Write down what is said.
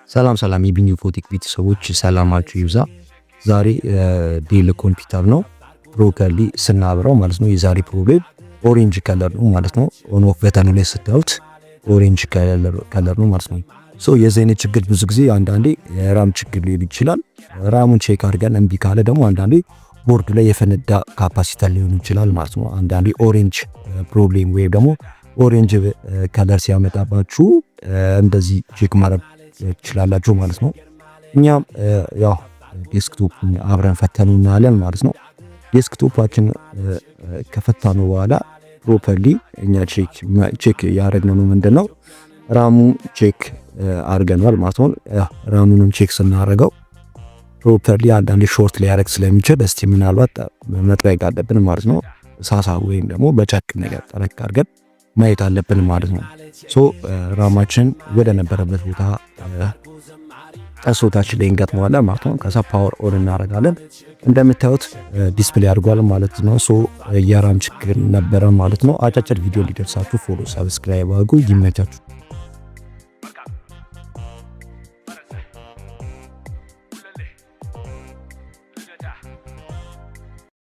ሰላም ሰላም የቢኒ ኢንፎቴክ ቤተሰቦች፣ ሰላማችሁ ይብዛ። ዛሬ Dell ኮምፒውተር ነው properly ስናብረው ማለት ነው። የዛሬ problem orange color ነው ማለት ነው። On off button ኡ ላይ ስታዩት orange color ነው ማለት ነው። So የዚህ አይነት ችግር ብዙ ጊዜ አንዳንዴ የ RAM ችግር ሊሆን ይችላል። RAM ኡን check አድርገን እምቢ ካለ ደግሞ አንዳንዴ ቦርዱ ላይ የፈነዳ capacitor ሊሆን ይችላል ማለት ነው። አንዳንዴ orange problem ወይም ደግሞ orange color ሲያመጣባችሁ እንደዚህ check ማድረግ ትችላላችሁ ማለት ነው። እኛም ያው desktop አብረን ፈተኑ እናያለን ማለት ነው። Desktop ኣችን ከፈታነው በኋላ properly እኛ check ያደረግነው ምንድነው፣ RAM ኡ check አድርገናል ማለት ነው። RAM ኡንም check ስናደርገው properly አንዳንዴ short ሊያደርግ ስለሚችል እስቲ ምናልባት መጥረግ አለብን ማለት ነው። ሳሳ ወይም ደግሞ በጨርቅ ነገር ጠረቅ አድርገን ማየት አለብን ማለት ነው። So RAM ኣችን ወደ ነበረበት ቦታ slot ኣችን ላይ እንገጥመዋለን ማለት ነው። ከዛ power on እናደርጋለን። እንደምታዩት display አድርጓል ማለት ነው። So የ RAM ችግር ነበረ ማለት ነው። አጫጭር ቪዲዮ እንዲደርሳችሁ follow፣ subscribe አድርጉ። ይመቻችሁ።